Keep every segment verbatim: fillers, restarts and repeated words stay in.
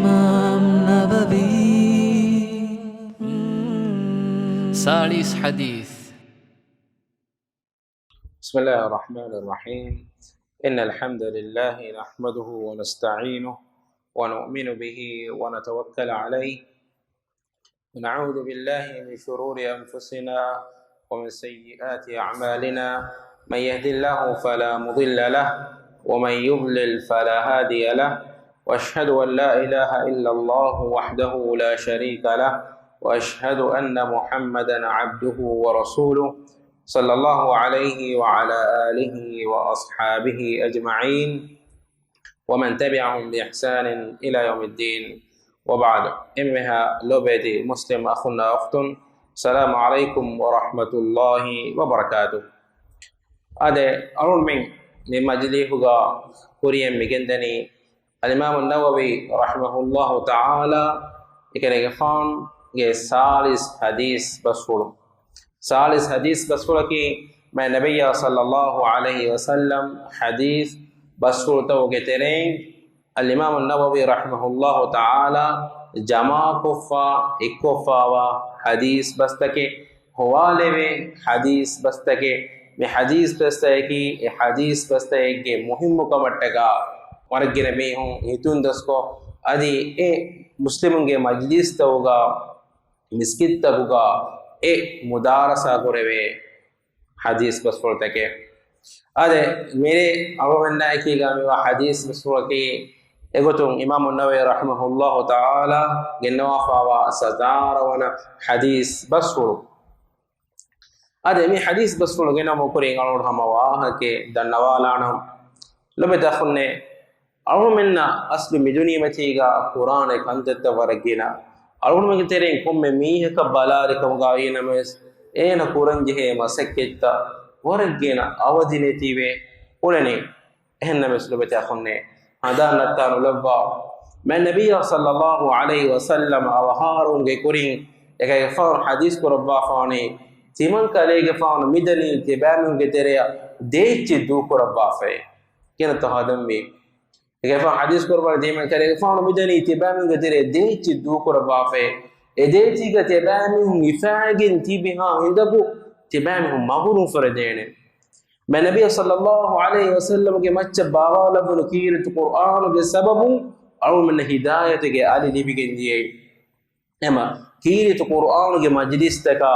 އިމާމް ނަވަވީ. ސާޅީސް ޙަދީޘް. بسم الله الرحمن الرحيم. إن الحمد لله نحمده ونستعينه ونؤمن به ونتوكل عليه، ونعوذ بالله من شرور أنفسنا ومن سيئات أعمالنا. من يهد الله فلا مضل له، ومن يضلل فلا هادي له. وأشهد أن لا إله إلا الله وحده لا شريك له، وأشهد أن محمدا عبده ورسوله، صلى الله عليه وعلى آله وأصحابه أجمعين، ومن تبعهم بإحسان إلى يوم الدين، وبعد. އެންމެހާ ލޯބިވެތި މުސްލިމް އަޚުންނާ އުޚްތުން، السلام عليكم ورحمة الله وبركاته. އާދެ، އަޅުންމެން މި މަޖިލީހުގަ ކުރިޔަށް މިގެންދަނީ އަލްއިމާމު ނަވަވީ ރަޙިމަހުﷲ ތަޢާލާ އެކަލޭގެފާނުގެ ސާޅީސް ޙަދީޘް ބަސްފުޅު. ސާޅީސް ޙަދީޘް ބަސްފުޅަކީ، މާތް ނަބިއްޔާ ޞައްލައްލާހު ޢަލައިހި ވަސައްލަމް ޙަދީޘް ބަސްފުޅުތަކުގެ ތެރެއިން އަލްއިމާމު ނަވަވީ ރަޙިމަހުﷲ ތަޢާލާ ޖަމާކޮށްފަ އެއްކޮށްފަވާ ޙަދީޘް ބަސްތަކެއް، ހޮވާލެވޭ ޙަދީޘް ބަސްތަކެއް. މި ޙަދީޘް ބަސްތަކަކީ އެ ޙަދީޘް ބަސްތަކެއްގެ މުހިއްމުކަމަށްޓަކާ ވަރަށްގިނަ މީހުން ހިތުން ދަސްކޮށް، އަދި އެ މުސްލިމުންގެ މަޖިލީސްތަކުގަ، މިސްކިތްތަކުގަ އެ މުދާރަސާ ކުރެވޭ ޙަދީޘް ބަސްފުޅުތަކެއް. އާދެ، މިރޭ އަޅުގަނޑާ އެކީގަ މިވާ ޙަދީޘް ބަސްފުޅަކީ އެގޮތުން އިމާމު ނަވަވީ ރަޙިމަހުﷲ ތަޢާލާ ގެންނަވާފަވާ ސަތާރަ ވަނަ ޙަދީޘް ބަސްފުޅު. އާދެ، މި ޙަދީޘް ބަސްފުޅު ގެނައުމުގެ ކުރިން އަޅުގަނޑު ހަމަ ވާހަކައެއް ދަންނަވާލާނަން. ލޮބުވެތި އަޚުންނޭ، އަޅުގަނޑުމެންނަށް އަސްލު މި ދުނިޔެމަތީގަ ކުރާނެ ކަންތައްތައް ވަރަށް ގިނަ. އަޅުގަނޑުމެންގެ ތެރެއިން ކޮންމެ މީހަކަށް ބަލާލި ކަމުގައި ނަމަވެސް، އޭނަ ކުރަންޖެހޭ މަސައްކަތްތައް ވަރަށް ގިނަ އަވަދި ނެތިވެ އުޅެނީ. އެހެންނަމަވެސް ލޮބުވެތި އަޚުންނޭ، ހަނދާން ނައްތާ ނުލައްވާ، މާތް ނަބިއްޔާ ޞައްލައްލާހު ޢަލައިހި ވަސައްލަމަ އަވަހާރަވުމުގެ ކުރިން އެކަލޭގެފާނު ޙަދީޘް ކުރައްވާފަވަނީ، ތިމަން ކަލޭގެފާނު މިދަނީ ތިބާމީހުންގެ ތެރެއަށް ދޭއްޗެއް ދޫކުރައްވާފައޭ. ކިހިނެއްތޯ ހަދަންވީ؟ އެކަލޭގެފާނު ޙަދީޘް ކުރައްވަނީ، ތިމަން ކަލޭގެފާނު މިދަނީ ތިބާމީހުންގެ ތެރެއަށް ދޭއްޗެއް ދޫކުރައްވާފައޭ. އެ ދޭތީގަ ތިބާމީހުން ހިފާގެން ތިބިހާ ހިނދަކު ތިބާމީހުން މަގު ނުފުރެދޭނެ. މާތް ނަބިއްޔާ ޞައްލައްލާހު ޢަލައިހި ވަސައްލަމަގެ މައްޗަށް ބާވާލައްވަން ކީރިތި ޤުރްއާނުގެ ސަބަބުން އަޅުގަނޑުމެންނަށް ހިދާޔަތުގެ އަލި ލިބިގެން ދިޔައީ. އެމަ ކީރިތި ޤުރްއާނުގެ މަޖިލީސްތަކާ،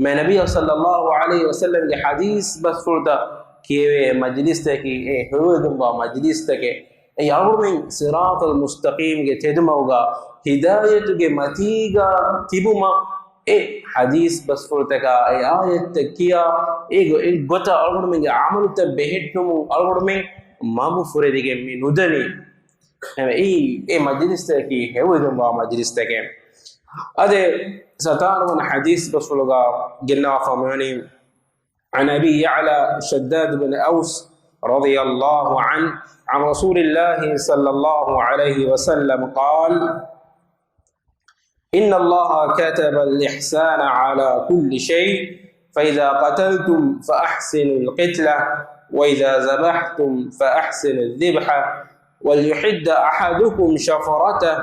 މާތް ނަބިއްޔާ ޞައްލައްލާހު ޢަލައިހި ވަސައްލަމްގެ ޙަދީޘް ބަސްފުޅުތައް ކިޔެވޭ މަޖިލީސްތަކީ އެ ހެޔޮވެގެންވާ މަޖިލީސްތަކެއް. އެ އަޅުގަނޑުމެން ޞިރާޠަލް މުސްތަޤީމްގެ ތެދުމަގުގަ ހިދާޔަތުގެ މަތީގަ ތިބުމަށް އެ ޙަދީޘް ބަސްފުޅުތަކާ، އެ އާޔަތްތައް ކިޔާ، އެ ގޮ-، އެ ގޮތަށް އަޅުގަނޑުމެންގެ ޢަމަލުތައް ބެހެއްޓުމުން އަޅުގަނޑުމެން މަގު ފުރެދިގެން މި ނުދަނީ. އެ، އެ މަޖިލިސްތަކީ ހެޔޮވެގެންވާ މަޖިލިސްތަކެއް. އާދެ، ސަތާރަ ވަނަ ޙަދީޘް ބަސްފުޅުގަ ގެންނަވާފަ މިވަނީ، عن أبي يعلى شداد بن أوس رضي الله عنه عن رسول الله صلى الله عليه وسلم قال: إن الله كتب الإحسان على كل شيء، فإذا قتلتم فأحسنوا القتلة، وإذا ذبحتم فأحسنوا الذبحة، وليحد أحدكم شفرته،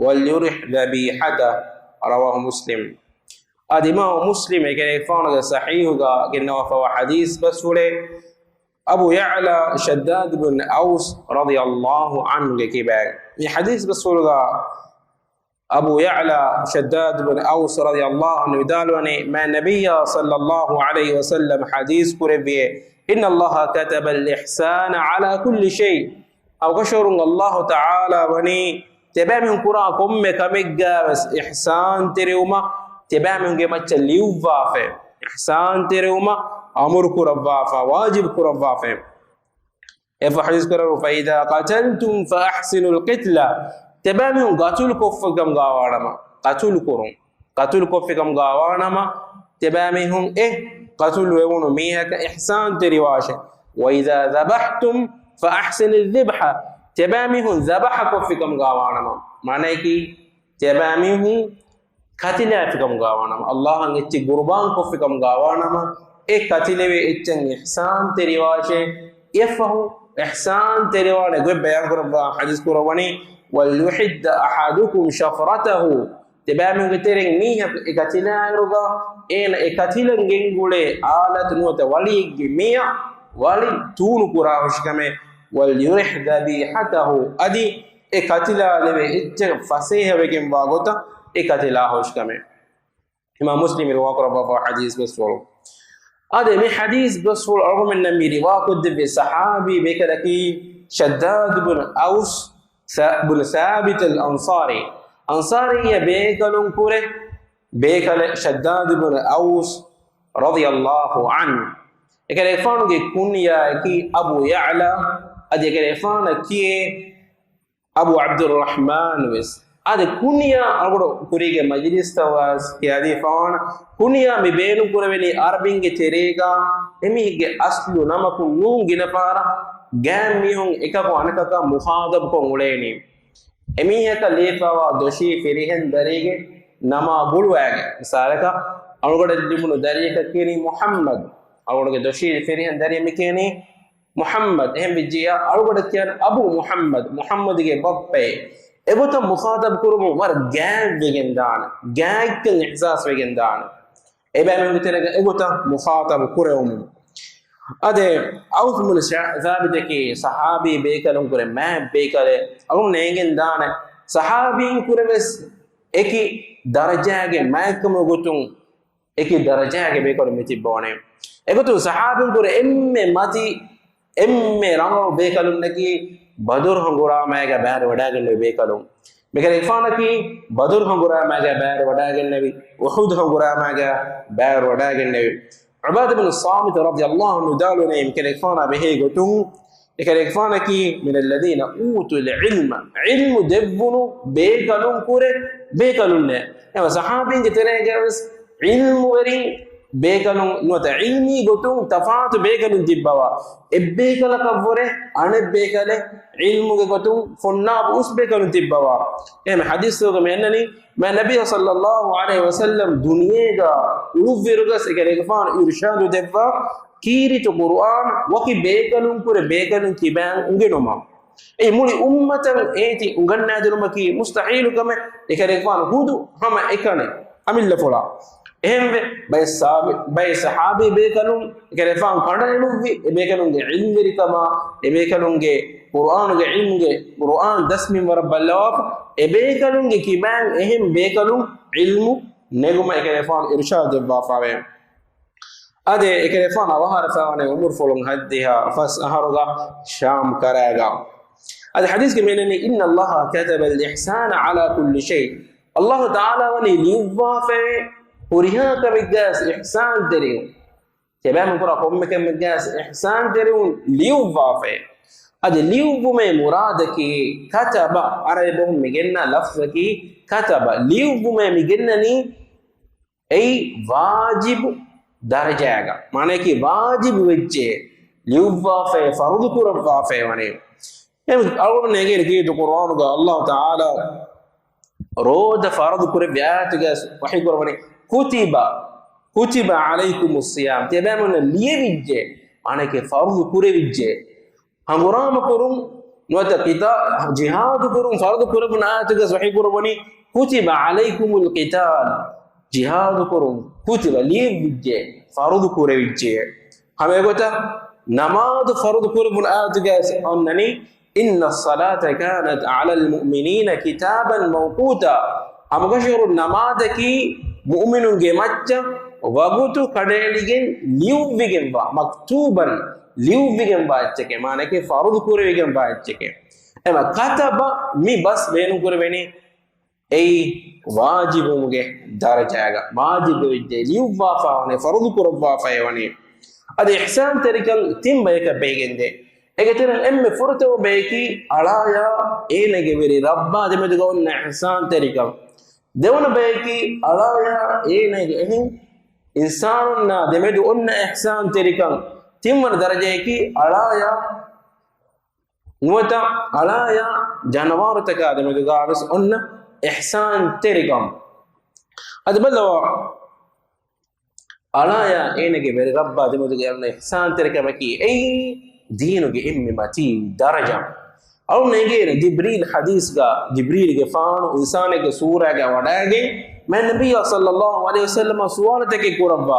وليرح ذبيحته. رواه مسلم. އަދި އިމާމު މުސްލިމް އެކަލޭގެފާނުގެ ޞަޙީޙުގަ ގެންނަވާފަވާ ޙަދީޘް ބަސްފުޅެއް، އަބޫ ޔަޢުލާ ޝައްދާދު ބިން އައުސް ރަޟިޔަﷲ ޢަންހުގެ ކިބައިން. މި ޙަދީޘް ބަސްފުޅުގަ އަބޫ ޔަޢުލާ ޝައްދާދު ބިން އައުސް ރަޟިޔަﷲ ޢަންހު ވިދާޅުވަނީ، މާތް ނަބިއްޔާ ޞައްލައްލާހު ޢަލައިހި ވަސައްލަމް ޙަދީޘް ކުރެއްވިއޭ، إن الله كتب الإحسان على كل شيء. އަވަކަށަވަރުން ﷲ ތަޢާލާ ވަނީ ތިބާމީހުން ކުރާ ކޮންމެ ކަމެއްގަވެސް އިޙްސާންތެރިވުމަށް ތިބާމީހުންގެ މައްޗަށް ލިޔުއްވާފައި، އިޙްސާންތެރިވުމަށް އަމުރު ކުރައްވާފަ، ވާޖިބު ކުރައްވާފައި. އެފަ ޙަދީޘް ކުރެއްވި، فإذا قتلتم فأحسنوا القتلة. ތިބާމީހުން ޤަތުލު ކޮށްފިކަމުގަވާނަމަ، ޤަތުލު ކުރުން. ޤަތުލު ކޮށްފިކަމުގަވާނަމަ، ތިބާމީހުން އެ ޤަތުލު ވެވުނު މީހަކަށް އިޙްސާންތެރިވާށެ. وإذا ذبحتم فأحسنوا الذبحة. ތިބާމީހުން ޛަބަޙަ ކޮށްފިކަމުގަވާނަމަ، މާނައަކީ، ތިބާމީހުން ކަތިލާފިކަމުގަވާނަމަ، ﷲ އަށް އެއްޗެއް ޤުރުބާން ކޮށްފިކަމުގަވާނަމަ، އެ ކަތިލެވޭ އެއްޗަށް އިޙްސާންތެރިވާށޭ. އެއަށްފަހު އިޙްސާންތެރިވާނެ ގޮތް ބަޔާންކުރައްވާ ޙަދީޘް ކުރައްވަނީ، وليحد أحدكم شفرته. ތިބާމެންގެ ތެރެއިން މީހަކު އެ ކަތިލާއިރުގަ އޭނަ އެ ކަތިލަން ގެންގުޅޭ އާލަތު ނުވަތަ ވަޅިއެއްގެ މިޔަ ވަޅި ތޫނު ކުރާ ހުށިކަމެއް. وليرح ذبيحته. އަދި އެ ކަތިލާލެވޭ އެއްޗެއް ފަސޭހަވެގެންވާ ގޮތަށް އެ ކަތިލާ ހުށިކަމެއް. އިމާމް މުސްލިމް ރިވާކުރައްވާފާ ޙަދީޘް ބަސްފުޅު. އާދެ، މި ޙަދީޘް ބަސްފުޅު އަޅުގަނޑުމެންނަށް މި ރިވާކޮށްދެއްވި ޞަޙާބީ ބޭކަލަކީ ޝައްދާދު ބުނު އައުސް ސާ-، ބުނު ސާބިތު އަލް އަންޞާރީ. އަންޞާރީ ބޭކަލުން ކުރެ ބޭކަލެއް ޝައްދާދު ބުނު އައުސް ރަޟިޔަﷲ ޢަންހު. އެކަލޭގެފާނުގެ ކުންޔާއަކީ އަބޫ ޔަޢްލާ، އަދި އެކަލޭގެފާނަށް ކިޔޭ އަބޫ ޢަބްދުއްރަޙްމާން ވެސް. އާދެ، ކުންޔާ އަޅުގަނޑު ކުރީގެ މަޖިލިސްތައް ވެސް ކިޔާދީފަވާނެ. ކުންޔާ މި ބޭނުން ކުރެވެނީ ޢަރަބިންގެ ތެރޭގަ އެމީހެއްގެ އަސްލު ނަމަކުން ނޫން، ގިނަ ފަހަރަށް ގާތް މީހުން އެކަކު އަނެކަކާ މުޚާޠަބުކޮށް އުޅޭނީ. އެމީހަކަށް ލިޔެފަވާ ދޮށީ ފިރިހެން ދަރީގެ ނަމާ ގުޅުވާގެ. މިސާލަކަށް، އަޅުގަނޑަށް ލިބުނު ދަރިޔަކަށް ކިޔަނީ މުޙައްމަދު. އަޅުގަނޑުގެ ދޮށީ ފިރިހެން ދަރިޔަށް މި ކިޔަނީ މުޙައްމަދު. އެހެން ވެއްޖިއްޔާ، އަޅުގަނޑަށް ކިޔާނެ އަބޫ މުޙައްމަދު، މުޙައްމަދުގެ ބައްޕައޭ. އެގޮތަށް މުޚާޠަބު ކުރުމުން ވަރަށް ގާތްވެގެން ދާނެ. ގާތްކަން އިޙްސާސް ވެގެން ދާނެ. އެބައިމީހުންގެ ތެރޭގަ އެގޮތަށް މުޚާޠަބު ކުރެވުމުން. އާދެ، އައުސް ބުނު ސާ-، ސާބިތަކީ ޞަޙާބީ ބޭކަލުން ކުރެ މާތް ބޭކަލެއް. އަޅުގަނޑު އެނގެން ދާނެ، ޞަޙާބީން ކުރެ ވެސް އެކި ދަރަޖާގެ މާތްކަމުގެ ގޮތުން އެކި ދަރަޖާގެ ބޭކަލުން މި ތިއްބަވަނީ. އެގޮތުން ޞަޙާބީން ކުރެ އެންމެ މަތި، އެންމެ ރަނގަޅު ބޭކަލުންނަކީ ބަދުރު ހަނގުރާމައިގަ ބައިވެރިވަޑައިގެންނެވި ބޭކަލުން. މިކަލޭގެފާނަކީ ބަދުރު ހަނގުރާމައިގަ ބައިވެރިވަޑައިގެންނެވި، އުޙުދު ހަނގުރާމައިގަ ބައިވެރިވަޑައިގެންނެވި. ޢުބާދަ ބިން ޞާމިތު ރަޟިޔަﷲ ޢަންހު ވިދާޅުވަނީ މިކަލޭގެފާނާ ބެހޭ ގޮތުން، އެކަލޭގެފާނަކީ من الذين أوتوا العلم، ޢިލްމު ދެއްވުނު ބޭކަލުން ކުރެ ބޭކަލުންނޭ. އެހެންވެ ޞަޙާބީންގެ ތެރޭގައި ވެސް ޢިލްމުވެރިން ބޭކަލުން ނުވަތަ ޢިލްމީ ގޮތުން ތަފާތު ބޭކަލުން ތިއްބަވާ. އެއްބޭކަލަކަށްވުރެ އަނެއްބޭކަލެއް ޢިލްމުގެ ގޮތުން ފޮންނާބު އުސް ބޭކަލުން ތިއްބަވާ. އެހެން ޙަދީޘްތަކުގަ މި އަންނަނީ، މާތް ނަބިއްޔާ ޞައްލައްލާހު ޢަލައިހި ވަސައްލަމް ދުނިޔޭގަ އުޅުއްވިއިރުގަސް އެކަލޭގެފާނު އިރުޝާދު ދެއްވާ ކީރިތި ޤުރުއާން ވަކި ބޭކަލުން ކުރެ ބޭކަލުން ކިބައިން އުނގެނުމަށް. އެ މުޅި އުއްމަތަށް އޭތި އުނގަންނާދިނުމަކީ މުސްތަޙީލު ކަމެއް. އެކަލޭގެފާނު ހުދު ހަމަ އެކަނި އަމިއްލަފުޅާ. އެހެންވެ، ބައެއް ސާބި-، ބައެއް ޞަޙާބީ ބޭކަލުން އެކަލޭގެފާނު ކަނޑައެޅުއްވި، އެބޭކަލުންގެ ޢިލްމުވެރިކަމާ، އެބޭކަލުންގެ ޤުރުއާނުގެ ޢިލްމުގެ، ޤުރުއާން ދަސްމިންވަރަށް ބައްލަވާފަ، އެބޭކަލުންގެ ކިބައިން އެހެން ބޭކަލުން ޢިލްމު ނެގުމަށް އެކަލޭގެފާނު އިރުޝާދު ދެއްވާފަވޭ. އާދެ، އެކަލޭގެފާނު އަވަހާރަވާފަވާނެ ޢުމުރުފުޅުން ހައްދިހަ ފަސް އަހަރުގަ ޝާމް ކަރައިގަ. އާދެ، ޙަދީޘްގަ މިއަންނަނީ، إن الله كتب الإحسان على كل شيء. ﷲ ތަޢާލާ ވަނީ ލިޔުއްވާފައި ހުރިހާ ކަމެއްގައި އިޙްސާންތެރިވުން. ތިބާމެން ކުރާ ކޮންމެ ކަމެއްގައި އިޙްސާންތެރިވުން ލިޔުއްވާފައި. އަދި ލިޔުއްވުމޭ މުރާދަކީ ކަތަބަ، ޢަރަބި ބަހުން މި ގެންނަ ލަފްޒަކީ ކަތަބަ. ލިޔުއްވުމޭ މި ގެންނަނީ އެއީ ވާޖިބު ދަރަޖާގަ. މާނައަކީ ވާޖިބު ވެއްޖެ، ލިޔުއްވާފައި، ފަރުޟު ކުރައްވާފައި ވަނީ. އެ އަޅުގަނޑު ނޭނގޭނެ ކީރިތި ޤުރުއާނުގަ ﷲ ތަޢާލާ ރޯދަ ފަރުޟު ކުރެއްވި އާޔަތުގައި ވަޙީ ކުރައްވަނީ، كتب، كتب عليكم الصيام. ތިޔަބައިމީހުންނަށް ލިޔެވިއްޖެ، މާނައަކީ ފަރުޟު ކުރެވިއްޖެ. ހަނގުރާމަ ކުރުން ނުވަތަ ޤިތާ-، ޖިހާދު ކުރުން ފަރުޟު ކުރެއްވުނު އާޔަތުގައި ވަޙީ ކުރައްވަނީ، كتب عليكم القتال، ޖިހާދު ކުރުން، كتب، ލިޔެވިއްޖެ، ފަރުޟު ކުރެވިއްޖެ. ހަމަ އެގޮތަށް ނަމާދު ފަރުޟު ކުރެއްވުނު އާޔަތުގައި އޮންނަނީ، إن الصلاة كانت على المؤمنين كتابا موقوتا. ހަމަކަށަވަރުން ނަމާދަކީ މުއުމިނުންގެ މައްޗަށް ވަގުތު ކަނޑައެޅިގެން ލިޔުއްވިގެންވާ، مكتوبا، ލިޔުއްވިގެންވާ އެއްޗެކޭ، މާނައަކީ ފަރުޟު ކުރެވިގެންވާ އެއްޗެކޭ. އެމަ كتب މި ބަސް ބޭނުން ކުރެވެނީ އެއީ ވާޖިބުވުމުގެ ދަރަޖާގަ، ވާޖިބުވެއްޖެ، ލިޔުއްވާފަ ވަނީ، ފަރުޟު ކުރައްވާފައި ވަނީ. އަދި އިޙްސާންތެރިކަން ތިން ބަޔަކަށް ބެހިގެންދޭ. އޭގެ ތެރެއިން އެންމެ ފުރަތަމަ ބަޔަކީ އަޅާޔާ އޭނަގެ ވެރި ރައްބާ ދެމެދުގަ އޮންނަ އިޙްސާންތެރިކަން. ދެވަނަ ބަޔަކީ އަޅާޔާ އޭނަގެ އެހެން އިންސާނުންނާ ދެމެދު އޮންނަ އިޙްސާންތެރިކަން. ތިންވަނަ ދަރަޖަޔަކީ އަޅާޔާ ނުވަތަ އަޅާޔާ ޖަނަވާރުތަކާ ދެމެދުގަވެސް އޮންނަ އިޙްސާންތެރިކަން. އަދި ބައްލަވާ، އަޅާޔާ އޭނަގެ ވެރި ރައްބާ ދެމެދުގަ އޮންނަ އިޙްސާންތެރިކަމަކީ އެއީ ދީނުގެ އެންމެ މަތީ ދަރަޖަ. އަޅުން އެނގޭނެ ޖިބްރީލް ޙަދީޘްގަ، ޖިބްރީލްގެފާނު އިންސާނެއްގެ ސޫރާގަ ވަޑައިގެން މާތް ނަބިއްޔާ ޞައްލައްލާހު ޢަލައިހި ވަސައްލަމަށް ސުވާލުތަކެއް ކުރައްވާ،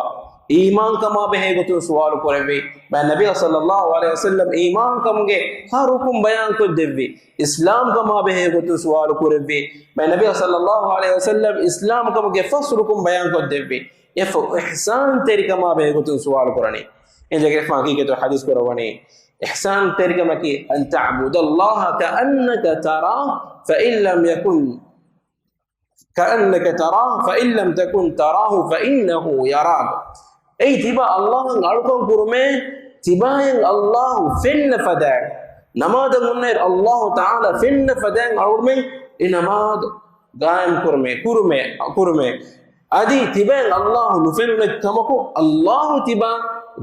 އީމާންކަމާ ބެހޭ ގޮތުން ސުވާލު ކުރެއްވި. މާތް ނަބިއްޔާ ޞައްލައްލާހު ޢަލައިހި ވަސައްލަމް އީމާންކަމުގެ ހަ ރުކުން ބަޔާންކޮށްދެއްވި. އިސްލާމްކަމާ ބެހޭ ގޮތުން ސުވާލު ކުރެއްވި. މާތް ނަބިއްޔާ ޞައްލައްލާހު ޢަލައިހި ވަސައްލަމް އިސްލާމްކަމުގެ ފަސް ރުކުން ބަޔާންކޮށްދެއްވި. އެފަ އިޙްސާންތެރިކަމާ ބެހޭ ގޮތުން ސުވާލު ކުރަނީ. އެނގޭ ގެފާން ކީކޭތޯ ޙަދީޘް ކުރައްވަނީ؟ އިޙްސާންތެރިކަމަކީ، أن تعبد الله كأنك تراه فإن لم يكن، كأنك تراه فإن لم تكن تراه فإنه يراك. އެއީ ތިބާ ﷲ އަށް އަޅުކަން ކުރުމޭ، ތިބާއަށް ﷲ ފެންނަ ފަދައިން. ނަމާދަށް ހުންނައިރު ﷲ ތަޢާލާ ފެންނަ ފަދައިން އަޅުގަނޑުމެން އެ ނަމާދު ގާއިމް ކުރުމޭ، ކުރުމޭ، ކުރުމޭ. އަދި ތިބާއަށް ﷲ ނުފެނުނެއް ކަމަކު، ﷲ ތިބާ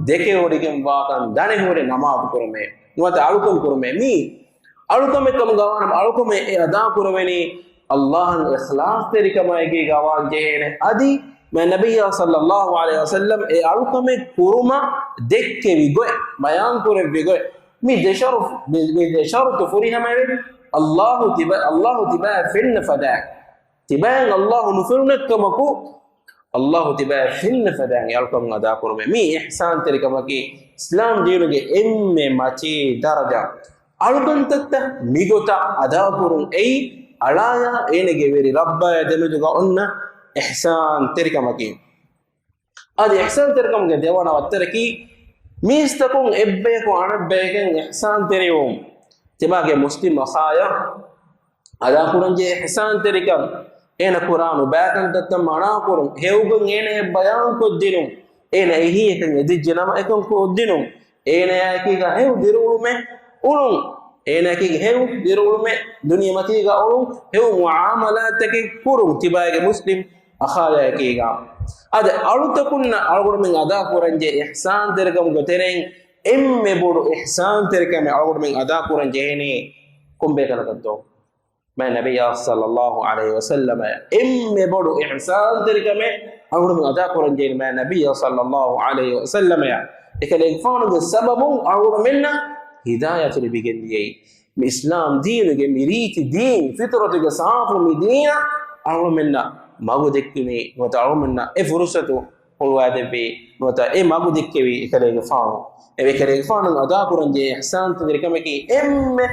ދެކެވޮޑިގެން ވާކަން ދަނެވޮޑި ނަމާދު ކުރުމޭ. ނުވަތަ އަޅުކަން ކުރުމޭ. މީ އަޅުކަމެއް ކަމުގަ ވާނަމަ، އަޅުކަމެއް އެ އަދާ ކުރެވެނީ ﷲ އަށް އިޚްލާޞްތެރިކަމާ އެކީގަ ވާން ޖެހޭނެ. އަދި މާތް ނަބިއްޔާ ޞައްލައްލާހު ޢަލައިހި ވަސައްލަމް އެ އަޅުކަމެއް ކުރުމަށް ދެއްކެވި ގޮތް، ބަޔާން ކުރެއްވި ގޮތް. މި ދެ ޝަރު-، މި، މި ދެ ޝަރުޠު ފުރިހަމަވެ، ﷲ ތިބާ، ﷲ ތިބާއަށް ފެންނަ ފަދައިން. ތިބާއަށް ﷲ ނުފެނުނެއްކަމަކު، ﷲ ތިބާއަށް ފެންނަ ފަދައިން އެ އަޅުކަން އަދާ ކުރުމޭ. މީ އިޙްސާންތެރިކަމަކީ، އިސްލާމް ދީނުގެ އެންމެ މަތީ ދަރަޖަ. އަޅުކަންތައްތައް މިގޮތަށް އަދާކުރުން އެއީ، އަޅާޔާ އޭނަގެ ވެރި ރައްބާޔާ ދެމެދުގަ އޮންނަ އިޙްސާންތެރިކަމަކީ. އަދި އިޙްސާންތެރިކަމުގެ ދެވަނަ ވައްތަރަކީ، މީސްތަކުން އެއްބަޔަކު އަނެއްބަޔަކަށް އިޙްސާންތެރިވުން. ތިބާގެ މުސްލިމް އަޚާޔަށް އަދާކުރަންޖެހޭ އިޙްސާންތެރިކަން، އޭނަ ކުރާނު ބައިކަންތައްތައް މަނާކުރުން، ހެޔޮގޮތް އޭނަޔަށް ބަޔާންކޮށްދިނުން، އޭނަ އެހީއަކަށް އެދިއްޖެ ނަމަ އެކަން ކޮށްދިނުން، އޭނަޔާއެކީގަ ހެޔޮ ދިރިއުޅުމެއް އުޅުން، އޭނައަކީ ހެޔޮ ދިރިއުޅުމެއް ދުނިޔެމަތީގަ އުޅުން، ހެޔޮ މުޢާމަލާތަކެއް ކުރުން ތިބާގެ މުސްލިމް އަޚާޔާއެކީގަ. އަދި އަޅުތަކުންނަށް އަޅުގަނޑުމެން އަދާކުރަންޖެހޭ އިޙްސާންތެރިކަމުގެ ތެރެއިން އެންމެ ބޮޑު އިޙްސާންތެރިކަމެއް އަޅުގަނޑުމެން އަދާކުރަން ޖެހޭނީ ކޮންބޭކަލަކަށްތޯ؟ މާތް ނަބިއްޔާ ޞައްލައްލާހު ޢަލައިހި ވަސައްލަމަ އެންމެ ބޮޑު އިޙްސާންތެރިކަމެއް އަޅުގަނޑުމެން އަދާކުރަންޖެހޭނީ މާތް ނަބިއްޔާ ޞައްލައްލާހު ޢަލައިހި ވަސައްލަމަޔަށް. އެކަލޭގެފާނުގެ ސަބަބުން އަޅުގަނޑުމެންނަށް ހިދާޔަތު ލިބިގެންދިޔައީ. މި އިސްލާމް ދީނުގެ މި ރީތި ދީން، ފިޠުރަތުގެ ސާފު މި ދީނަށް އަޅުގަނޑުމެންނަށް މަގު ދެއްކުނީ، ނުވަތަ އަޅުގަނޑުމެންނަށް އެ ފުރުޞަތު ހުޅުވައިދެއްވީ، ނުވަތަ އެ މަގު ދެއްކެވީ އެކަލޭގެފާނު. އެ އެކަލޭގެފާނު އަދާކުރަންޖެހޭ އިޙްސާންތެރިކަމަކީ އެންމެ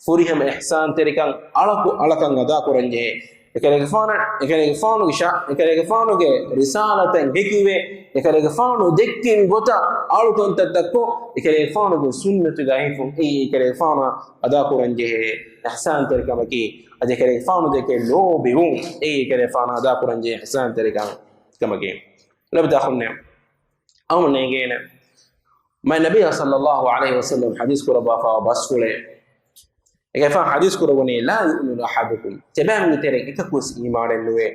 ފުރިހަމަ އިޙްސާންތެރިކަން އަޅަކު އަޅަކަށް އަދާކުރަންޖެހޭ. އެކަލޭގެފާނަށް، އެކަލޭގެފާނުގެ ޝާ-، އެކަލޭގެފާނުގެ ރިސާލަތަށް ހެކިވެ، އެކަލޭގެފާނު ދެއްކެވި ގޮތަށް އަޅުކަންތައްތައްކޮށް، އެކަލޭގެފާނުގެ ސުންނަތުގައި ހިފުން އެއީ އެކަލޭގެފާނު އަދާކުރަންޖެހޭ އިޙްސާންތެރިކަމަކީ. އަދި އެކަލޭގެފާނު ދެކެ ލޯބިވުން އެއީ އެކަލޭގެފާނު އަދާކުރަންޖެހޭ އިޙްސާންތެރިކަން، ކަމަކީ. ލަބިތާ ހުންނެވެ. އަހުން ނޭނގޭނެ. މާތް ނަބިއްޔާ ޞައްލައްލާހު ޢަލައިހި ވަސައްލަމް ޙަދީޘް ކުރައްވާފައިވާ ބަސްފުޅެއް. އެކަލޭގެފާނު ޙަދީޘް ކުރައްވަނީ، لا يؤمن أحدكم، ތިބާމެންގެ ތެރެއިން އެކަކުވެސް އީމާނެއް ނުވޭ،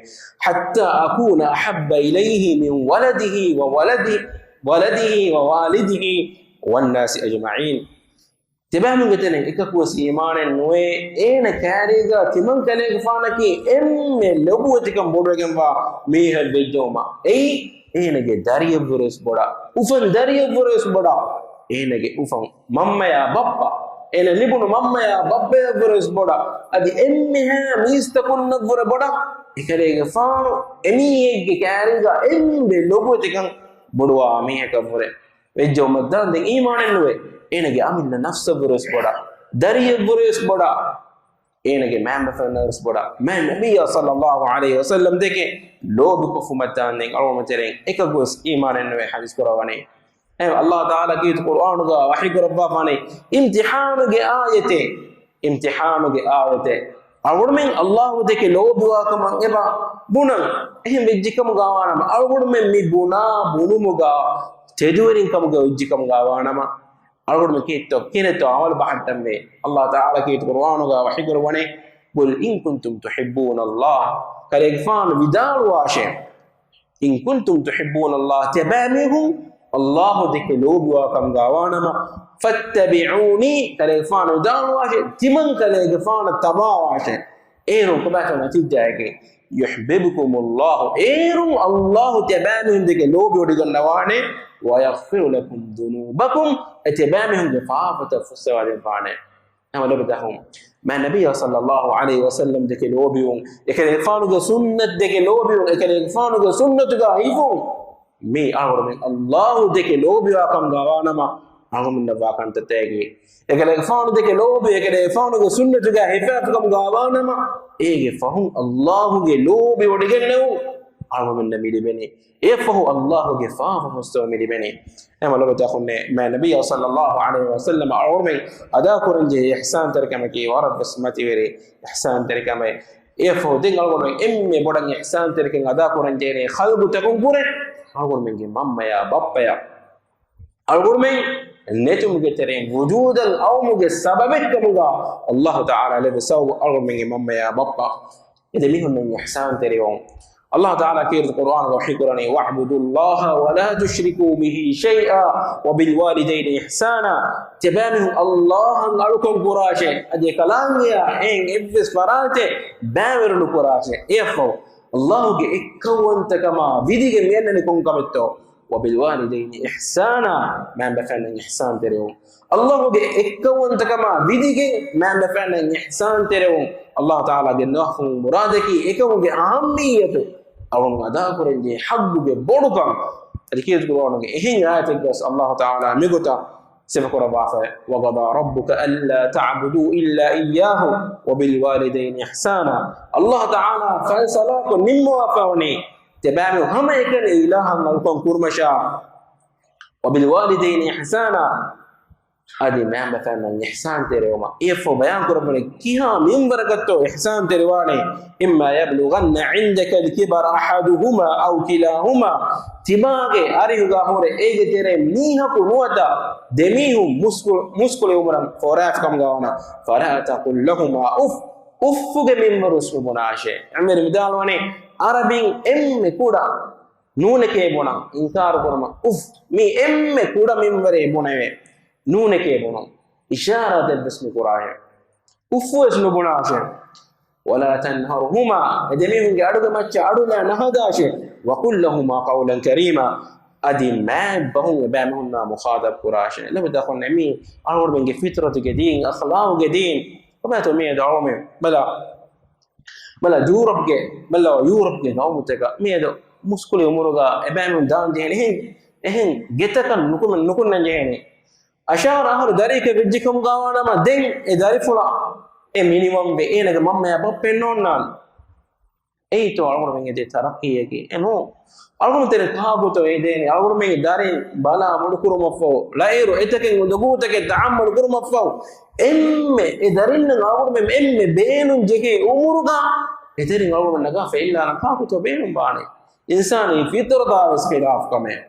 حتى أكون أحب إليه من ولده وولده، ولده ووالده والناس أجمعين. ތިބާމެންގެ ތެރެއިން އެކަކުވެސް އީމާނެއް ނުވޭ، އޭނަ ކައިރީގަ ތިމަން ކަލޭގެފާނަކީ އެންމެ ލޮބުވެތިކަން ބޮޑުވެގެންވާ މީހެއް ވެއްޖައުމަށް. އެއީ، އޭނަގެ ދަރިއެއްވުރެސް ބޮޑަށް، އުފަން ދަރިއެއްވުރެސް ބޮޑަށް، އޭނަގެ އުފަން މަންމަޔާ ބައްޕަ، އޭނަ ލިބުނު މަންމަޔާ ބައްޕަޔަށްވުރެސް ބޮޑަށް، އަދި އެންމެހާ މީސްތަކުންނަށްވުރެ ބޮޑަށް، އެކަލޭގެފާނު އެމީހެއްގެ ކައިރީގަ އެންމެ ލޮބުވެތިކަން ބޮޑުވާ މީހަކަށްވުރެ. ވެއްޖެއުމަށް ދާންދެން އީމާނެއްނުވޭ. އޭނަގެ އަމިއްލަ ނަފްސަށްވުރެސް ބޮޑަށް، ދަރިއެއްވުރެސް ބޮޑަށް، އޭނަގެ މައިންބަފައިންނަށްވެސް ބޮޑަށް. މާތް ނަބިއްޔާ ޞައްލައްލާހު ޢަލައިހި ވަސައްލަމް ދެކެ ލޯބިކޮށްފުމަށް ދާންދެން އަޅުގަނޑުމެން ތެރެއިން އެކަކުވެސް އީމާނެއްނުވޭ ޙަދީޘް ކުރައްވަނީ. އެހެން ﷲ ތަޢާލާ ކީރިތި ޤުރްއާނުގަ ވަޙީ ކުރައްވާފާނެ އިމްތިޙާނުގެ އާޔަތެއް. އިމްތިޙާނުގެ އާޔަތެއް. އަޅުގަނޑުމެން ﷲ ދެކެ ލޯބިވާކަމަށް އެބަ ބުނަން. އެހެން ވެއްޖެކަމުގަ ވާނަމަ، އަޅުގަނޑުމެން މި ބުނާ ބުނުމުގަ ތެދުވެރިން ކަމުގަ ވެއްޖެކަމުގަ ވާނަމަ، އަޅުގަނޑުމެން ކީއްތޯ ކިހިނެއްތޯ އަމަލު ބަހައްޓަންވީ؟ ﷲ ތަޢާލާ ކީރިތި ޤުރްއާނުގަ ވަޙީ ކުރައްވަނީ، قل إن كنتم تحبون الله. ކަލޭގެފާނު ވިދާޅުވާށޭ. إن كنتم تحبون الله، ތިބާމީހުން ﷲ ދެކެ ލޯބިވާ ކަމުގަ ވާނަމަ، فاتبعوني، ކަލޭގެފާނު ވިދާޅުވާށޭ، ތިމަން ކަލޭގެފާނަށް ތަބާވާށޭ. އޭރުން ކޮބާކަން އަތިއްޖައިގެ، يحببكم الله، އޭރުން ﷲ ތިބާމީހުން ދެކެ ލޯބިވޮޑިގަންނަވާނެ، ويغفر لكم ذنوبكم، އެ ތިބާމީހުންގެ ފާފަތައް ފުއްސަވާދެއްވާނެ. ހަމަ ލޮބުދަހުން. މާ ނަބިއްޔާ ޞައްލައްލާހު ޢަލައިހި ވަސައްލަމް ދެކެ ލޯބިވުން، އެކަލޭގެފާނުގެ ސުންނަތް ދެކެ ލޯބިވުން، އެކަލޭގެފާނުގެ ސުންނަތުގަ ހިފުން. މީ އަޅުގަނޑުމެން އައްލާހު ދެކެ ލޯބިވާ ކަމުގަ ވާނަމަ، އަޅުގަނޑުމެންނަށް ވާ ކަންތައްތަކެއް. އެކަލޭގެފާނު ދެކެ ލޯބި، އެކަލޭގެފާނުގެ ސުންނަތުގަ ހިފާފަ ކަމުގަ ވާނަމަ، އޭގެ ފަހުން އައްލާހުގެ ލޯބި ވޮޑިގެންނެވުން އަޅުގަނޑުމެންނަށް މި ލިބެނީ. އެއަށްފަހު އައްލާހުގެ ފާފަ ފުއްސެވުން މި ލިބެނީ. އެހެންމަ ލޮބުވެތި އަޚުންނޭ، މާ ނަބިއްޔާ ޞައްލައްލާހު ޢަލައިހި ވަސައްލަމަ އަޅުގަނޑުމެން އަދާކުރަންޖެހޭ އިޙްސާންތެރިކަމަކީ ވަރަށްވެސް މަތިވެރި އިޙްސާންތެރިކަމެއް. އެއަށްފަހު ދެން އަޅުގަނޑުމެން އެންމެ ބޮޑަށް އިޙްސާންތެރިކަން އަދާކުރަންޖެހޭނީ ޚަލްޤުތަކުން ކުރެ، އަޅުގަނޑުމެންގެ މަންމަޔާ ބައްޕަޔާ. އަޅުގަނޑުމެން ނެތުމުގެ ތެރެއިން ވުޖޫދަށް އައުމުގެ ސަބަބެއްކަމުގަ އައްލާހު ތަޢާލާ ލެއްވި ސަބަބު އަޅުގަނޑުމެންގެ މަންމަޔާ ބައްޕަ. އެ ދެމީހުންނަށް އިޙްސާންތެރިވުން. އައްލާހު ތަޢާލާ ކީރިތި ޤުރްއާނުގަ ވަޙީކުރަނީ، "وَاعْبُدُوا اللَّهَ وَلَا تُشْرِكُوا بِهِ شَيْئًا وَبِالْوَالِدَيْنِ إِحْسَانًا." ތިޔަބައިމީހުން އައްލާހަށް އަޅުކަން ކުރާށޭ. އަދި އެކަލާނގެއާ އެހެން އެއްވެސް ފަރާތެއް ބައިވެރި ނުކުރާށޭ. އެއަށްފަހު އައްލާހުގެ އެއްކައުވަންތަކަމާ ވިދިގެން މި އަންނަނީ ކޮން ކަމެއްތޯ؟ "وَبِالْوَالِدَيْنِ إِحْسَانًا." މައިންބަފައިންނަށް އިޙްސާންތެރިވުން. އައްލާހުގެ އެއްކައުވަންތަކަމާ ވިދިގެން މައިންބަފައިންނަށް އިޙްސާންތެރިވުން. އައްލާހު ތަޢާލާގެ ނަފްހު މުރާދަކީ އެކަމުގެ އަހައްމިއްޔަތު، އަޅުން އަދާކުރަންޖެހޭ ޙައްޤުގެ ބޮޑުކަން. އަދި ކީރިތި ޤުރްއާނުގެ އެހެން އާޔަތެއްގަސް އައްލާހު ތަޢާލާ މިގޮތަށް ސިފަކުރައްވާފައި، "وَقَضَىٰ رَبُّكَ أَلَّا تَعْبُدُوا إِلَّا إِيَّاهُ وَبِالْوَالِدَيْنِ إِحْسَانًا." އައްލާހު ތަޢާލާ ފައިޞަލާކޮށް ނިންމަވާފައިވަނީ، ތިޔަބައިމީހުން ހަމައެކަނި އިލާހަށް އަޅުކަން ކުރުމަށާ، "وَبِالْوَالِدَيْنِ إِحْسَانًا." އަދި މައިންބަފައިންނަށް އިޙްސާންތެރިވުމަށް. އެއަށްފަހު ބަޔާންކުރައްވަނީ ކިހާ މިންވަރަކަށްތޯ އިޙްސާންތެރިވާނީ؟ "إِمَّا يَبْلُغَنَّ عِندَكَ الْكِبَرَ أَحَدُهُمَا أَوْ كِلَاهُمَا." ތިމާގެ އަރިހުގަ ހުރެ އޭގެ ތެރޭ މީހަކު ނުވަތަ ދެމީހުން މުސްކު-، މުސްކުޅި އުމުރަށް ފޯރާފަ ކަމުގަ ވަނަ، "فَلَا تَقُل لَّهُمَا أُفٍّ." އުފްފުގެ މިންވަރުވެސް ނުބުނާށޭ. އަމިރު ވިދާޅުވަނީ އަރަބިން އެންމެ ކުޑަ ނޫނެކޭ ބުނަން، އިންކާރު ކުރުމަށް، އުފް، މީ އެންމެ ކުޑަ މިންވަރޭ ބުނެވޭ. ނޫނެކޭ ބުނުން. އިޝާރާތެއްވެސް ނުކުރާށޭ. އުފްފުވެސް ނުބުނާށޭ. "وَلَا تَنْهَرْهُمَا." އެ ދެމީހުންގެ އަޑުގެ މައްޗަށް އަޑުލާ ނަހަދާށޭ. "وَقُل لَّهُمَا قَوْلًا كَرِيمًا." އަދި މާތް ބަހުން އެބައިމީހުންނާ މުޚާޠަބް ކުރާށޭ. ލޮބުވެތި އަޚުންނޭ، މީ އަޅުގަނޑުމެންގެ ފިޠުރަތުގެ ދީން، އަޚްލާޤުގެ ދީން. ކޮބާތޯ މިއަދު އަޅުގަނޑުމެން ބަލާ. ބަލަ ޔޫރަޕްގެ، ބަލަ ޔޫރަޕްގެ ގައުމުތަކަށް މިއަދު މުސްކުޅި އުމުރުގަ އެބައިމީހުން ދާން ޖެހޭނެ އެހެން، އެހެން ގެތަކަށް ނުކުމެ-، ނުކުންނަން ޖެހޭނެ. އަށާރަ އަހަރު ދަރިއަކަށް ވެއްޖެ ކަމުގަ ވާނަމަ ދެން އެ ދަރިފުޅަށް އެ މިނިވަންވެ އޭނަގެ މަންމަޔާ ބައްޕައެއް ނޯންނާނެ. އެއީތޯ އަޅުގަނޑުމެންގެ ދޭ ތަރައްޤީއަކީ. އެނޫ. އަޅުގަނޑު ތެރެ ކާކުތޯ އެ ދޭނެ؟ އަޅުގަނޑުމެންގެ ދަރިން ބަލާ މޮޑުކުރުމަށްފަހު، ޅައިރު އެތަކެއް އުނދަގޫތަކެއް ތަޙައްމަލު ކުރުމަށްފަހު، އެންމެ އެ ދަރިންނަށް އަޅުގަނޑުމެން އެންމެ ބޭނުން ޖެހޭ އުމުރުގަ އެ ދަރިން އަޅުގަނޑު ނަގާފަ އެއްލާނަން ކާކުތޯ ބޭނުން ވާނެ؟ އިންސާނީ ފިޠުރަތާ ވެސް ޚިލާފު ކަމެއް.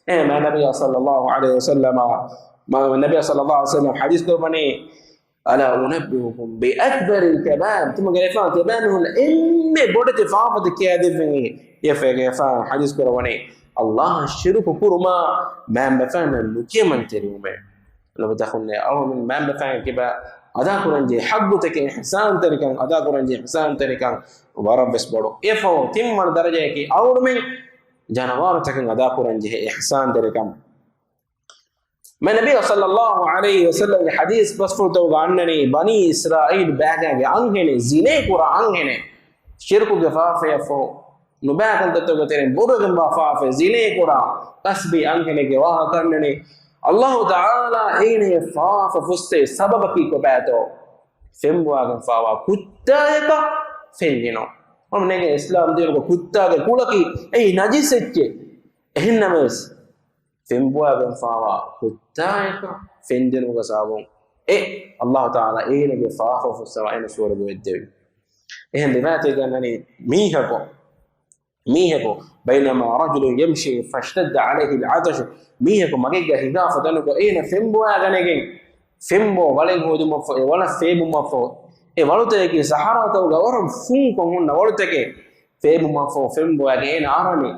އެ މާ ނަބިއްޔާ ޞައްލައްލާހު ޢަލައިހި ވަސައްލަމަ، މާ ނަބިއްޔާ ޞައްލައްލާހު ޢަލައިހި ވަސައްލަމަ ޙަދީޘް ކުރައްވަނީ، "أَلَا أُنَبِّئُكُم بِأَكْبَرِ الْكَبَائِرِ؟" ތިމަގެ ރެފާން ތިބޭނުހުން އެންމެ ބޮޑެތި ފާފަތައް ކިޔާދެއްވިން. އެފޭގެ ރެފާން ޙަދީޘް ކުރައްވަނީ، އައްލާހަށް ޝިރުކު ކުރުމާ މާންބަފާނަށް ނުކިޔަމަންތެރިވުމޭ. ލޮބުވެތި އަޚުންނޭ، އަޅުގަނޑު މާންބަފާން ކިބާ އަދާކުރަންޖެހޭ ޙައްޤުތަކެއް، އިޙްސާންތެރިކަން އަދާކުރަންޖެހޭ އިޙްސާންތެރިކަން ވަރަށްވެސް ބޮޑު. އެފަހު ތިންވަނަ ދަރަޖައަކީ އަޅުގަނޑުމެން ޖަނަވާރުތަކަށް އަދާކުރަންޖެހޭ އިޙްސާންތެރިކަން. މާ ނަބިއްޔާ ޞައްލައްލާހު ޢަލައިހި ވަސައްލަމްގެ ޙަދީޘް ބަސްފުޅުތަކުގަ އަންނަނީ، ބަނީ އިސްރާއީލް ބައިގާގެ އަންހެނެއް ޒިނޭ ކުރާ އަންހެނެއް، ޝިރުކުގެ ފާފަޔަށްފަހު، ނުބައި ކަންތައްތަކުގެ ތެރެއިން ބޮޑުވެގެންވާ ފާފައެއް، ޒިނޭ ކުރާ ކަސްބީ އަންހެނެއްގެ ވާހަކަ އަންނަނީ. އައްލާހު ތަޢާލާ އޭނަޔަށް ފާފަ ފުއްސެވި ސަބަބަކީ ކޮބާތޯ؟ ފެންބޮވާގެންފާވާ ކުއްތާޔަކަށް ފެންދިނުން. ހަމަ ނޭނގެ އިސްލާމް ދީނުގަ ކުއްތާގެ ކުޅަކީ އެއީ ނަޖިސް އެއްޗެއް. އެހެންނަމަވެސް، ފެންބޮވާގެންފާވާ ކުއްތާޔަކަށް ފެންދިނުމުގެ ސަބަބުން އެ އައްލާހު ތަޢާލާ އޭނަގެ ފާފަ ފުއްސަވާ އޭނަ ސުވަރުގެ ވެއްދެވި. އެހެން ރިވާޔަތެއްގަ އަންނަނީ މީހަކު، މީހަކު، بينما رجل يمشي فاشتد عليه العطش، މީހަކު މަގެއްގަ ހިނގާފަ ދަނިކޮށް އޭނަ ފެންބޮވާގަނެގެން، ފެންބޯ ވަޅެއް ހޯދުމަށްފަހު، އެ ވަޅަށް ފޭބުމަށްފަހު، އެ ވަޅުތަކަކީ ޞަޙްރާތަކުގަ ވަރަށް ފުންކޮށް ހުންނަ ވަޅުތަކެއް. ފޭބުމަށްފަހު ފެންބޮވާގެން އޭނަ އަރަނީ.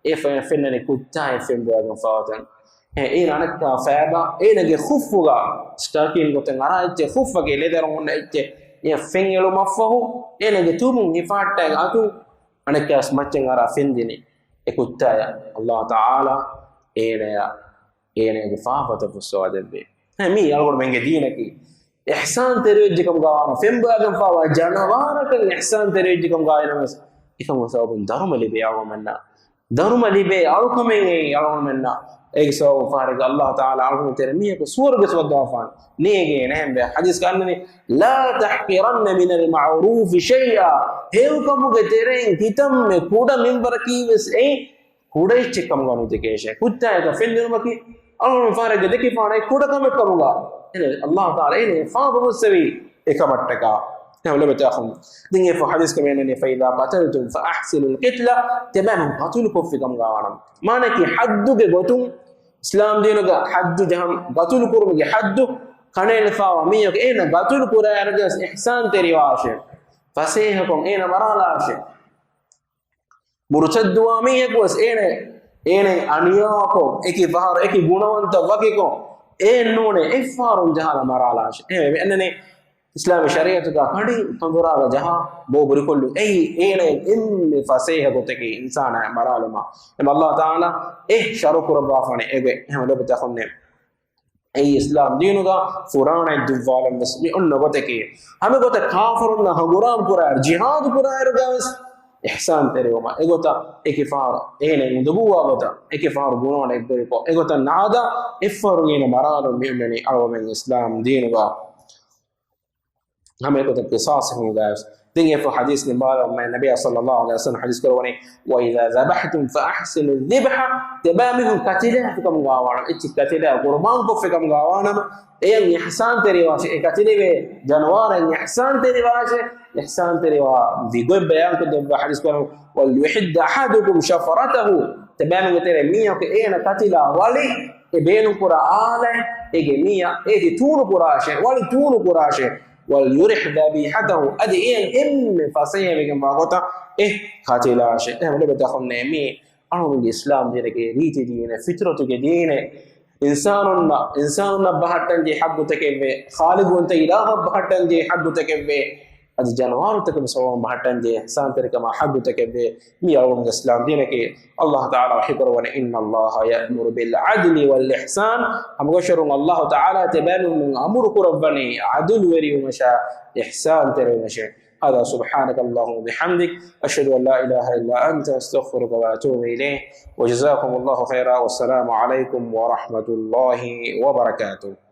އެ ފެ-، ފެންނަނީ ކުއްތާއެއް ފެންބޮވާގެން ފާވަތަން. އެ، އޭނަ އަނެއްކާ ފޭބާ، އޭނަގެ ޚުއްފުގަ ސްޓާކިން ގޮތެއް އަރާ އެއްޗެއް، ޚުއްފަކީ ލެދަރުން ހުންނަ އެއްޗެއް. އެ ފެން އެޅުމަށްފަހު، އޭނަގެ ތުބުން ހިފާއްޓާ އަތުން އަނެއްކާސް މައްޗަށް އަރާ ފެންދިނީ އެ ކުއްތާޔަށް. އައްލާހު ތަޢާލާ އޭނަޔަށް އޭނަޔަށް ފާފަތައް ފުއްސަވާ ދެއްވޭ. ހެ، މީ އަޅުގަނޑުމެންގެ ދީނަކީ. އިޙްސާންތެރިވެއްޖެކަމުގަ ވާނަމަ، ފެންބައިގެންފާވާ ޖަނަވާރަކަށް އިޙްސާންތެރިވެއްޖެކަމުގަ ވާނަމަ، އެކަމުގެ ސަބަބުން ދަރުމަ ލިބޭ އަޅުގަނޑުމެންނަށް. ދަރުމަ ލިބޭ އަޅުކަމެއް އެއީ އަޅުގަނޑުމެންނަށް. އޭގެ ސަބަބުން ފާރެއްގަ އައްލާހު ތަޢާލާ އަޅުގަނޑު ތެރެ މީހަކު ސުވަރުގެ ސުވަދުވާފާނެ. ނޭގޭނެ އެހެންވެ. ޙަދީޘްގަ އަންނަނީ، لا تحقرن من المعروف شيئا. ހެޔޮކަމުގެ ތެރެއިން ކިތަންމެ ކުޑަ މިންވަރަކީވެސް އެއީ ކުޑައެއްޗެއް ކަމުގަ ނުދެކޭށޭ. ކުއްތާއަކަށް ފެންދިނުމަކީ އަޅުގަނޑު ފާރެއްގަ ދެކިފާނެ ކުޑަ ކަމެއް ކަމުގަ. އެހެން އައްލާހު ތަޢާލާ އޭނަ ފާފަ ގޮއްސެވީ އެކަމަށްޓަކާ. އެހެން ލޮބުވެތި އަޚުން. ދެން އެފަ ޙަދީޘްގަ މިއަންނަނީ، فإذا قتلتم فأحسنوا القتلة. ތިޔަބައިމީހުން ޤަތުލު ކޮށްފި ކަމުގަ ވާނަމަ. މާނައަކީ ޙައްދުގެ ގޮތުން، އިސްލާމް ދީނުގަ ޙައްދު ޖަހަން، ޤަތުލު ކުރުމުގެ ޙައްދު ކަނޑައެޅިފާވާ މީހަކު އޭނަ ޤަތުލު ކުރާއިރުގަ އިޙްސާންތެރިވާށޭ. ފަސޭހަކޮށް އޭނަ މަރާލާށޭ. މުރުތައްދުވާ މީހަކު ވެސް އޭނަ، އޭނަ އަނިޔާކޮށް، އެކި ފަހަރު، އެކި ގުނަވަންތަ ވަކިކޮށް، އޭން ނޫނޭ އެއްފަހަރުން ޖަހާލަ މަރާލާށޭ. އެހެންވެ، އެންނަނީ އިސްލާމީ ޝަރީޢަތުގަ ކަނޑި ކަނދުރާގަ ޖަހާ ބޯ ބުރިކޮށްލު. އެއީ އޭނަ އެންމެ ފަސޭހަ ގޮތަކީ އިންސާނާ މަރާލުމަށް. އެމަ އައްލާހު ތަޢާލާ އެ ޝަރު ކުރައްވާފާނެ އެގޮތް. އެހެންވެ ލޮބުވެތި އަޚުންނޭ. އެއީ އިސްލާމް ދީނުގަ ފުރާނައެއް ދުއްވާލަން ވެސް މި އޮންނަ ގޮތަކީ. ހަމަ ގޮތަށް ކާފަރުންނާ ހަނގުރާމަ ކުރާއިރު، ޖިހާދު ކުރާއިރުގަ ވެސް އިޙްސާންތެރިވުމަށް. އެގޮތަށް އެކި ފަހަރު އޭނަ އުނދަގޫވާ ގޮތަށް، އެކި ފަހަރު ގުނަވަން އެއްބަރިކޮށް، އެގޮތަށް ނާދާ އެއްފަހަރު އޭނަ މަރާލުން މި އޮންނަނީ އަޅުގަނޑުމެން އިސްލާމް ދީނުގަ. ހަމަ އެގޮތަށް ޤިޞާޞް ހިންގާވެސް. ދެން އެފަ ޙަދީޘް ނިންމާލަމުން ނަބިއްޔާ ޞައްލައްލާހު ޢަލައިހި ވަސައްލަމަ ޙަދީޘް ކުރައްވަނީ، وإذا ذبحتم فأحسنوا الذبح. ތިޔަބައިމީހުން ކަތިލާފިކަމުގަ ވާނަމަ، އެއްޗެއް ކަތިލާ ޤުރުބާން ކޮށްފިކަމުގަ ވާނަމަ، އެޔަށް އިޙްސާންތެރިވާށޭ، އެ ކަތިލެވޭ ޖަނަވާރަށް އިޙްސާންތެރިވާށޭ، އިޙްސާންތެރިވާ ދިގޮތް ބަޔާންކޮށްދެއްވާ ޙަދީޘް ކުރަން، وليحد أحدكم شفرته. ތިޔަބައިމީހުންގެ ތެރޭ މީހަކު އޭނަ ކަތިލާ ވަޅި، އެ ބޭނުންކުރާ އާލާތް، އޭގެ މިޔަ އޭތި ތޫނުކުރާށޭ، ވަޅި ތޫނުކުރާށޭ. وليرح ذبيحته، އަދި އެ އެންމެ ފަސޭހަވެގެންވާ ގޮތަށް އެ ކަތިލާށޭ. އެހެން ލޮބުވެތި އަޚުންނޭ، މީ އަޅުގަނޑުގެ އިސްލާމް ދީނެއްގެ ރީތި ދީނެއް، ފިޠުރަތުގެ ދީނެއް. އިންސާނުންނަށް، އިންސާނުންނަށް ބަހައްޓަންޖެހޭ ޙައްޤުތަކެއްވޭ، ޚާލިޤުވަންތަ އިލާހަށް ބަހައްޓަންޖެހޭ ޙައްޤުތަކެއްވޭ، އަދި ޖަނަވާރުތަކަށް ވެސް އަޅުގަނޑު ބަހައްޓަންޖެހޭ އިޙްސާންތެރިކަމާ ޙައްޤުތަކެއްވޭ. މީ އަޅުގަނޑުގެ އިސްލާމް ދީނަކީ. އައްލާހު ތަޢާލާ ވަޙީކުރައްވަނީ، إن الله يأمر بالعدل والإحسان. ހަމަގައި ޝަރުޢުން އައްލާހު ތަޢާލާ ތިޔަބައިމީހުން އަމުރު ކުރައްވަނީ ޢަދުލުވެރިވުމަށާ، އިޙްސާންތެރިވުމަށޭ. هذا سبحانك اللهم وبحمدك، أشهد أن لا إله إلا أنت، أستغفرك وأتوب إليك. وجزاكم الله خيرا، والسلام عليكم ورحمة الله وبركاته.